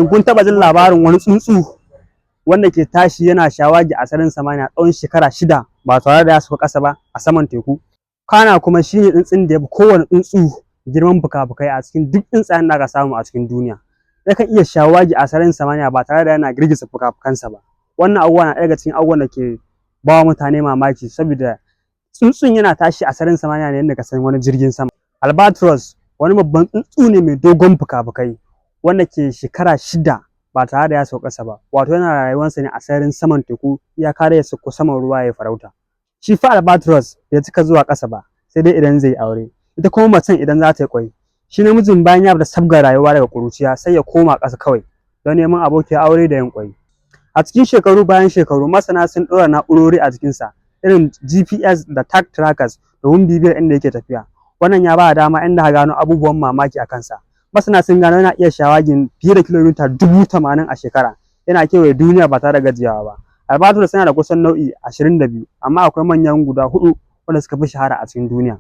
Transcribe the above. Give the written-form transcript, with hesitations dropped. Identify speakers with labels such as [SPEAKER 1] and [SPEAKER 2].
[SPEAKER 1] Kun taɓa jin labarin wani tsuntsu wanda ke tashi yana shawagi a sararin samaniya tsawon shekara 6 ba tare da ya sauka ƙasa ba a saman teku? Kana kuma shi ne tsuntsun da ya fi kowane tsuntsu girman fuka-fukai a cikin duk tsuntsayen da aka samu a cikin duniya. Yakan iya shawagi a sararin samaniya ba tare da yana girgiza fuka-fukansa ba. Wannan abubuwa na ɗaya daga cikin abubuwan da ke ba wa mutane mamaki, saboda tsuntsun yana tashi a sararin samaniya ne yadda ka san wani jirgin sama. Albatross wani babban tsuntsu ne mai dogon fuka-fukai wanda ke shekara 6 ba tare da ya sauka ƙasa ba, wato yana rayuwarsa ne a sararin saman teku, iyaka dai ya sauko saman ruwa ya yi farauta. Shi fa albatross bai cika zuwa ƙasa ba, sai dai idan zai yi aure. Ita kuma macen idan za ta yi ƙwai. Shi namijin bayan ya fita sabgar rayuwa daga ƙuruciya, sai ya koma ƙasa kawai don neman abokiyar aure da yin ƙwai. A cikin shekaru bayan shekaru, masana sun ɗora na'urori a jikinsa irin GPS da tag trackers domin bibiyar inda yake tafiya. Wannan ya ba da dama inda aka gano abubuwan mamaki a kansa. Masana sun gano yana iya shawagin fiye da kilomita 80,000 a shekara, yana kewaye duniya ba tare da gajiyawa ba. Albatross yana da kusan nau'i 22, amma akwai manyan guda huɗu wanda suka fi shahara a cikin duniya.